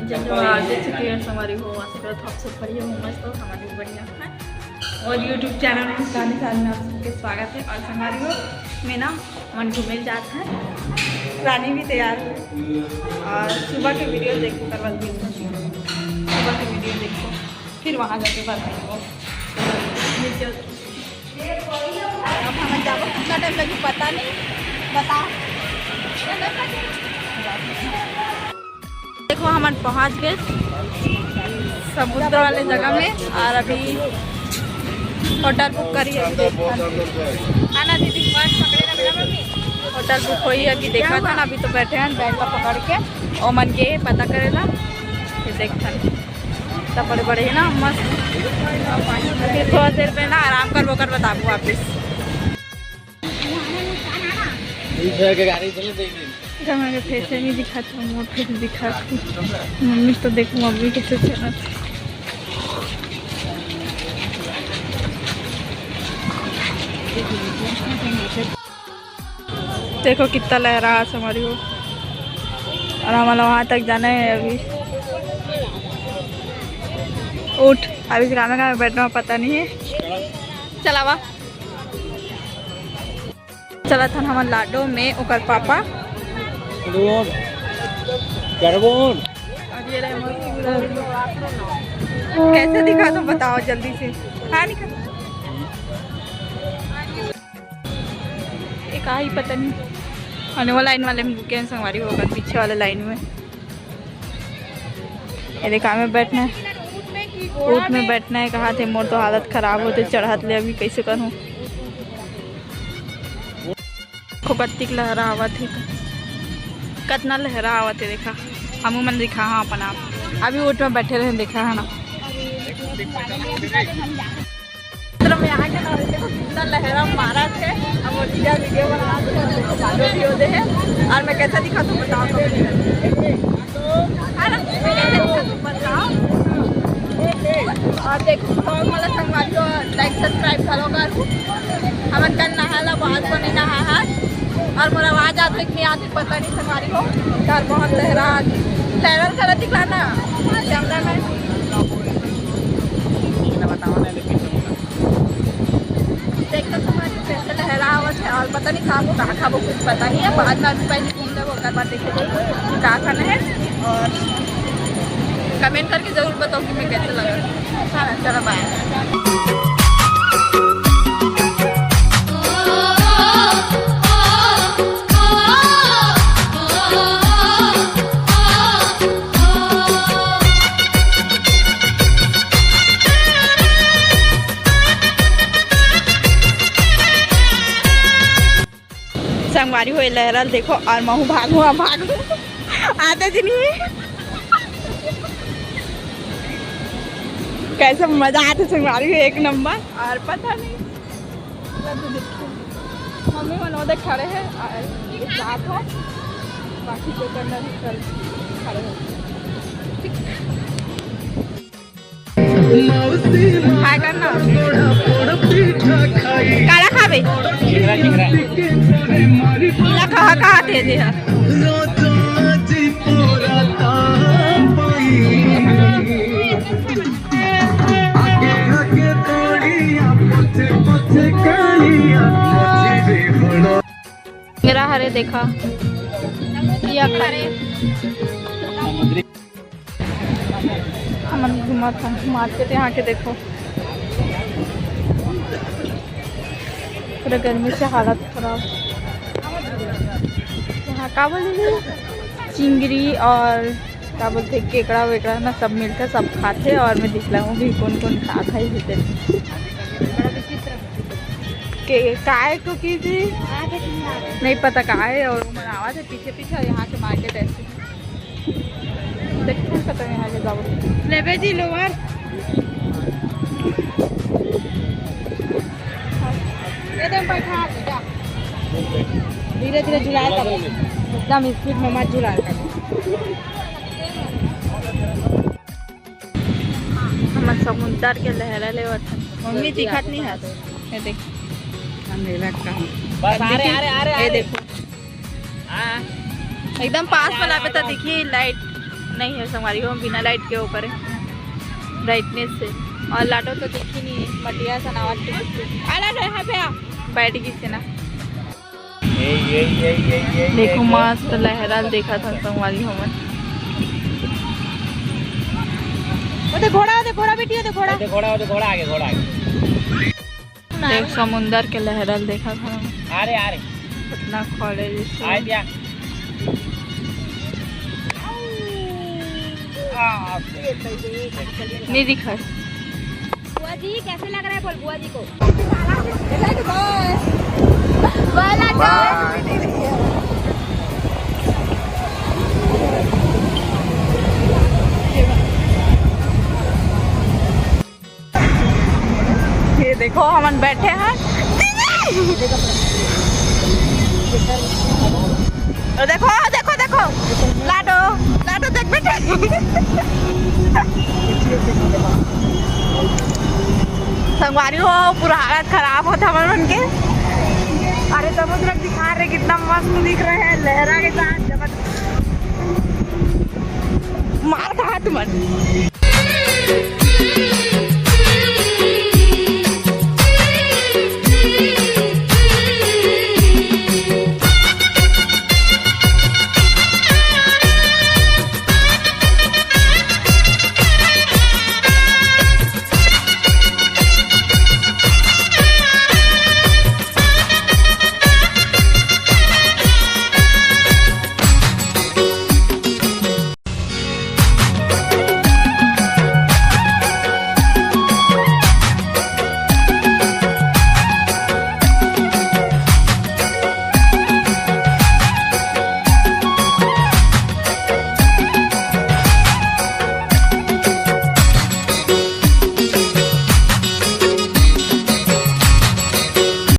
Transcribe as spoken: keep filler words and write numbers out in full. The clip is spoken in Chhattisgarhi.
जय जोहार, जय छत्तीसगढ़ संगवारी हो। आशा करत हव आप सब बढ़िया हो, मस्त हो, हमन भी बढ़िया हैं। और YouTube चैनल में साथ साथ में आप सबके स्वागत है। और संगवारी हो, मैं ना मन घूमे जात है, रानी भी तैयार हो। और सुबह के वीडियो देखो, करवा दी सुबह के वीडियो देखो, फिर वहाँ जाके बताओ। अब हमन जाबो, कितना टाइम लगी पता नहीं, बताओ। देखो, हमन पहुंच गए समुद्र वाले जगह में और अभी होटल बुक करी है। है ना दीदी, बस पकड़े ना बेटा मम्मी। होटल बुक होई है कि देखा था ना, अभी तो बैठे हैं बैग का पकड़ के, ओमन के पता करेला, फिर देखा था। इतना बड़े बड़े है ना, मस्त। फिर थोड़ा देर पे ना आराम करबो, कर बताबो वापिस। गाड़ी चले देख। इधर मेरे फेस नहीं दिखाता, मोर फेस दिखाती। मम्मी तो देखो, मम्मी कैसे चलत। देखो कितना लहरा है संगवारी हो। और हमारा वहाँ तक जाना है अभी। उठ, अभी ग्रामे ग्रामे बैठना पता नहीं है। चलावा। चला था हमन लाडो में ओकर पापा। कैसे दिखा तो बताओ जल्दी से। हाँ, निकल। ये का ही पता नहीं। आने वाला लाइन वाले में रुके हैं संगवारी हो, पीछे वाले लाइन में। ये देखा, हमें बैठना है, ऊँट में बैठना है। कहा थे, मोर तो हालत खराब होते चढ़त ले, अभी कैसे करूँ। देखो कत्तिक लहरा आवत हे, कतना लहरा आवत हे। देखा, हमू मन दिखा, हाँ, अपन आप अभी ऊँट में बैठे रहे, देखा है ना। मतलब, यहाँ के ना, देखो कितना लहरा मारा थे। हम वो जीजा वीडियो बना रहे थे, चालू भी होते हैं। और मैं कैसा दिखा तो बताओ, comment करके। है ना? मैं कैसा दिखा तो बताओ। और देखो, vlog वाला संगवारी हो, like subscribe करो कर। हमन कल नहाला, आज तो नहीं नहा है। और मोर आवाज आत है कि नहीं आत है, पता नहीं संगवारी हो। यार, बहुत लहरा, लहरा करा दिखला ना कैमरा में। देख तो संगवारी हो, कैसे लहरा आवत है। और पता नहीं खाबो, का खाबो, कुछ पता नहीं है। बाद में अभी पहले घूम लेबो, ओकर बाद देखे जाई कि का खाना है। और comment करके जरूर बताओ कि मैं कैसे लगा। हाँ, चलो, bye। संगवारी हो, लहरा ल देखो और महू भागू, आ भागू। आते जी नहीं। कैसे मजा आते संगवारी हो, एक नंबर। और पता नहीं, मतलब, तो देखो, मम्मी मन ओदे खड़े हैं और ये जात हो, बाकी जो करना है, चल, खड़े हो। ठीक। हाय करना। काला खाबे? ला कहा, कहा थे दे हा। मेरा हरे देखा, या खड़े। हमन घूमत हन मार्केट, यहाँ के देखो, पूरा गर्मी से हालत खराब। यहाँ का बोले, चिंगरी और का बोलते, केकड़ा वेकड़ा ना, सब मिलता, सब खाते। और मैं दिखला हूँ भी कौन कौन का खाई होते। के काय तो की थी, नहीं पता का है। और वो मनावा थे पीछे पीछे, यहाँ के मार्केट ऐसे। देखते हैं, पता नहीं आगे जाओ। लेबे जी लोअर। एकदम बैठा, जा। धीरे धीरे झुलाए कर, एकदम स्पीड में मत झुलाए कर। हमन समुंदर के लहरा लेवत हन। मम्मी दिखत नहीं है। ये देख। अंधेरा का। बस, आ रहे, आ रहे, आ रहे, ये आ रहे। देखो। हाँ। एकदम पास वाला पे तो दिखी लाइट। नहीं है संगवारी हो, बिना लाइट के ऊपर है, ब्राइटनेस से। और लाडो तो दिखी नहीं है, मटिया सनावट के कुछ। आ लाडो, यहाँ पे आ, बैठ गई से ना। देखो, मस्त लहरा ल देखत हन संगवारी हो मन। ओ दे घोड़ा, ओ दे घोड़ा, बेटी, ओ दे घोड़ा। ओ दे घोड़ा, ओ दे घोड़ा, आगे, घोड़ा आगे। देख, समुंदर के लहरा ल देखत हन। अरे, अरे। इतना खड़े जैसे। आ जा। नहीं दिखा। बुआ जी, कैसे लग रहा है बोल बुआ जी को? ये देखो, हमन बैठे हैं। तो देखो, देखो, देखो, लाडो, लाडो देख बेटा। संगवारी हो, पूरा हालत खराब होता हमन मन के। अरे समुद्र दिखा रहे, कितना मस्त दिख रहा है लहरा के साथ।